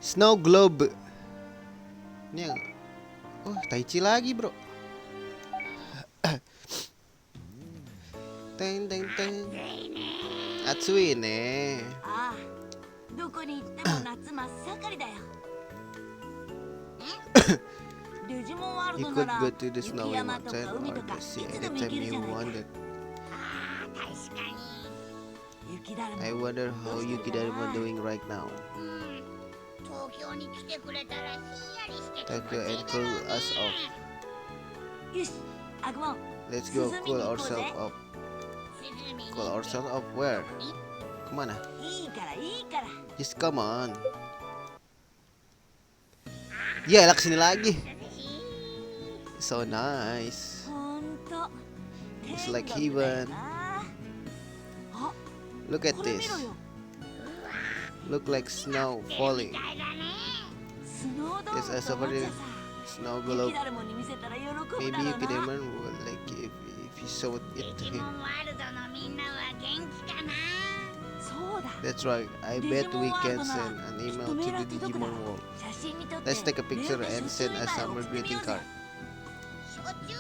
Snow Globe. Ini yang Taichi lagi, bro. Teng teng teng. Atsui ne. ああ、どこに行っても夏真っ盛りだよ。デジモンワール You ド could なら go to the 雪 snowy 山とか mountain 海 or とか the い sea つでも行 anytime ける you じゃないか。 wanted. 確かに。雪だるま。 I wonder how Yukidaruma doing right now. 東京に来てくれたらひんやりして気 Tokyo 持ちいい and だ cool ろうね us off. よし、アグモン。 Let's go Suzumi cool ni ourselves ikut, off. 涼みに Cool ourselves off where? Kemana? いいからいいから。 Just come on. Ya, lah kesini lagi. So nice. ほんと。 It's like 天国だよ heaven. な。あ、 Look at これ見 this. ろよ。 Look like snow み falling. たいだねスノードーム Yes, I と saw 抹 the 茶さ。 snow 雪 globe. だるまに見せたら喜ぶ Maybe だろうな。 Yukidaruma would like if you showed デ it to ジ him. モンワールドのみんなは元気かなそうだ。 That's right. I bet we can send an email to the Digimon world. 写真に撮って Let's take a picture メールで and 初 send 週 a 祝いを summer 送ってみ greeting ようぜ。 card.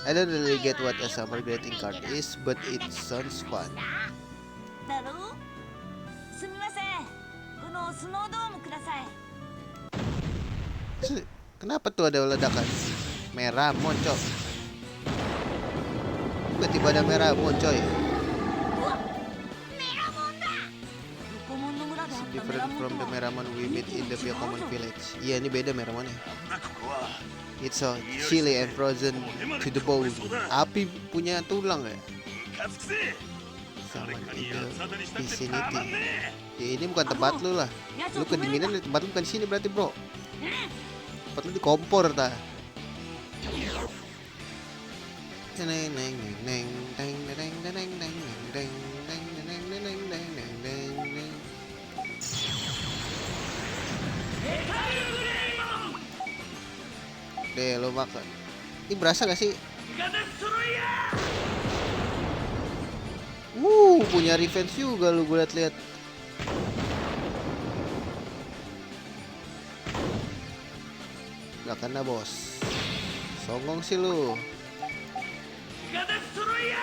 I don't really get what a summer greeting card is, but it sounds fun. だろう。すみません。このスノードームください。 Kenapa tuh ada ledakan? Merah moncong. Tiba-tiba ada merah coy. ロコモンの村であったメ Different ラモン from と the は Meramon we meet in the Byakuman village. Iya, ini beda Meramon ya. なんだここは It's so chilly and frozen to the bone. Api punya tulang ya. ムカつくぜ Sama 誰かに itu 八つ当たりしたっ di て sini たま tuh. んね Ya, ini bukan tempat lu lah. やつ Lu を止めるん kedinginan だ。 di tempat lu bukan di sini berarti, bro. Tempat lu di kompor ta. Neng neng neng neng neng neng neng neng neng neng neng neng neng neng neng neng neng. Deh, lo makan. Ini berasa gak sih? ガデストロイヤ Punya revenge juga lu, gue liat-liat. Gak kena, bos. Songong sih lu. ーガデストロイヤ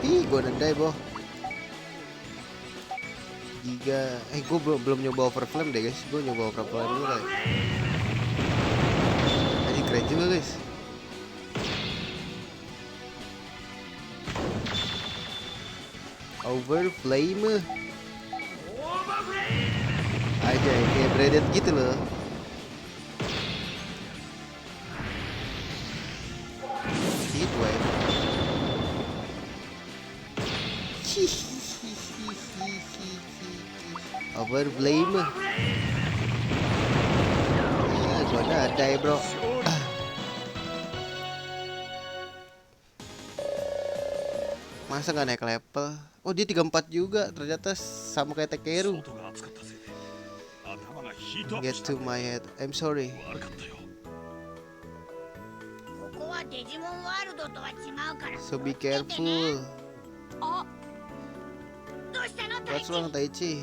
Ih, gue nendai, boh. Giga. Gue belum nyoba overflame deh, guys. Gue nyoba overflame dulu kali. Ini keren juga, guys. Overflame. ーオーバーフレイ Aja kayak braided gitu loh. Heat wave. Overflame. Gua nadai, bro. Masa nggak naik level? Oh, dia 34 juga. Ternyata sama kayak Takeru. 外が暑かったせいで頭がヒートアップ Get した to my head. I'm sorry. 悪かったよここはデジモンワールドとは違うから So be 気をつけてね careful. あ、どうしたのタイ What's チ wrong, Taichi?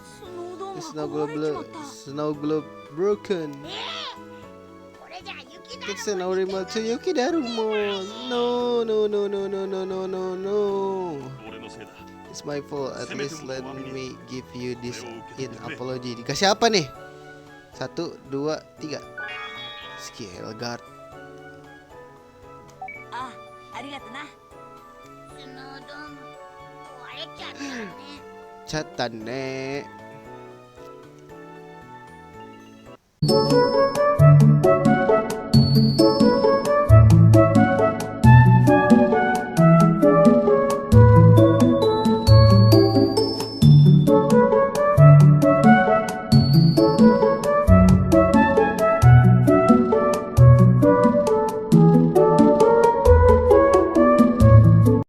スノードーム The が snow 壊れちま globe, った。 snow globe broken. これじゃ雪だ It's an original to Yukidarumon. No, no, no, no, no, no, no, no, no. 俺のせいだ It's my fault. At least let me give you this in apology. Dikasih apa nih? 1, 2, 3. Skill guard. あ、ありがとな。スノードーム壊れちゃったね Chatan nek.